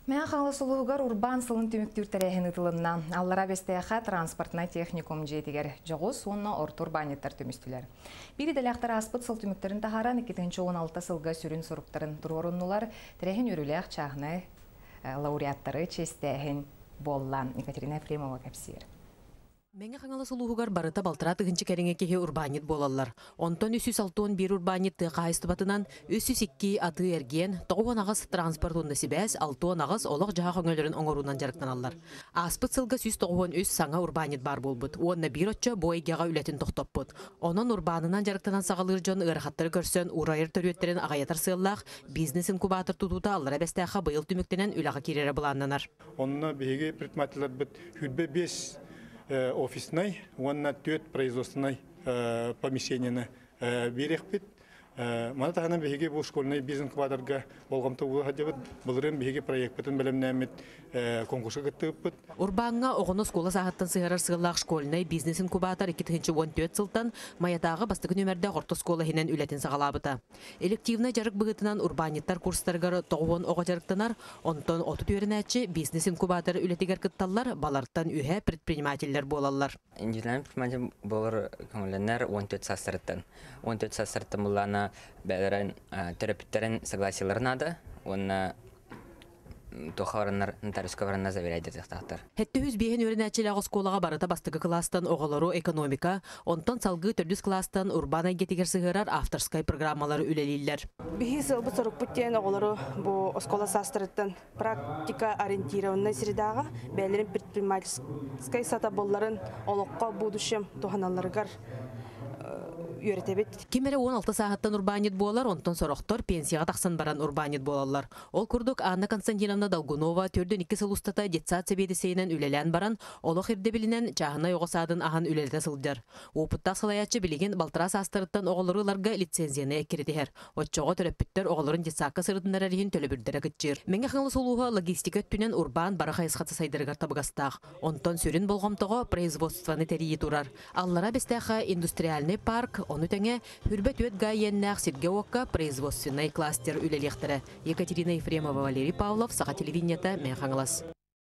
Мэҥэ Хаҥалас улууһугар урбаан сылын түмүктүүр тэрээһин ыытылынна. Аллараа Бэстээххэ транспортнай техникум дьиэтигэр дьоҕус уонна орто урбаанньыттар түмүстүлэр. Биир идэлээхтэр ааспыт сыл түмүктэрин таһааран 2016 сылга сүрүн соруктарын туруоруннулар. Тэрээһин үөрүүлээх чааһынай лауреаттары чиэстээһин буолла. Екатерина Ефремова кэпсиир. Мэҥэ Хаҥалас улууһугар барыта балтараа тыһыынча кэриҥэ киһи урбаанньыт буолаллар. Онтон 361 урбаанньыт тыа хаһаайыстыбатынан, 302 атыы-эргиэн, 98 транспорт уонна сибээс, 68 олох-дьаһах өҥөлөрүн оҥоруунан дьарыктаналлар. Ааспыт сылга 193 саҥа урбаанньыт баар буолбут уонна биир оччо бу эйгэҕэ үлэтин тохтоппут. Онон урбаанынан дьарыктанан саҕалыыр дьон ыарахаттары көрсөн уурайар төрүөттэрин аҕыйатар сыаллаах бизнес-инкубатор тутуута Аллара Бэстээххэ быйыл түмүктэнэн үлэҕэ киирэрэ былааннанар. Онно биһиги предпринимателлэрбит 25 офиснай уонна 4 производственнай помещениены биэриэхпит. Маны таһынан биһиги бу школьный бизнес-инкубаторга болҕомто уура сылдьабыт. Былырыын биһиги проекпытын бэлэмнээммит конкурска кыттыбыппыт. Урбааҥҥа оҕону оскуола сааһыттан сыһыарар сыаллаах школьнай бизнес-инкубатор 2014 сылтан Майатааҕы бастакы нүөмэрдээх орто оскуола иһинэн үлэтин саҕалаабыта. Элективнай дьарык быһыытынан урбаанньыттар курстарыгар 90 оҕо дьарыктанар, онтон 30 үөрэнээччи бизнес-инкубатор үлэтигэр кытталлар, балартан үһэ предпринимателлэр буолаллар. Индивидуальный предприниматель буолар көҥүллэнэр 14 саастарыттан. 14 саастарыттан буллаана бэйэлэрин төрөппүттэрин согласиеларын наада уонна туохха бараннар нотариуска бараннар заверять дьарыктаахтар. 705 үөрэнээччилээх оскуолаҕа барыта бастакы кылаастан оҕолору экономика, онтон салгыы төрдүс кылаастан урбаан эйгэтигэр сыһыарар авторскай программалар үлэлииллэр. Биһи сыалбыт сорукпут диэн оҕолору бу оскуола саастарыттан практика ориентированнай средаҕа бэйэлэрин предпринимательскай сатабылларын олоххо будущем туһаналларыгар үөрэтэбит. Ким эрэ 16 сааһыттан урбаанньыт буолар, онтон сорохтор пенсияҕа тахсан баран урбаанньыт буолаллар. Ол курдук Анна Константиновна Долгунова 42 сыл устата детсад сэбиэдиссэйинэн үлэлээн баран, олох ирдэбилинэн чааһынай оҕо саадын аһан үлэлэтэ сылдьар. Уопуттаах салайааччы билигин балтараа саастарыттан оҕолору ыларга лицензияны эккирэтиһэр. Оччоҕо төрөппүттэр оҕолорун детсадка сырытыннарар иһин төлөбүрдэрэ кыччыыр. Мэҥэ Хаҥалас улууһа логистика өттүнэн урбаан бары хайысхата сайдарыгар табыгастаах. Онтон сүрүн болҕомтоҕо производствоны тэрийии турар. Аллара Бэстээххэ индустриальнай парк, ону тэҥэ Хүрбэ түөрт га иэннээх сиргэ-уокка производственнай кластер үлэлиэхтэрэ. Екатерина Ефремова, Валерий Павлов, Саха телевидениета, Мэҥэ Хаҥалас.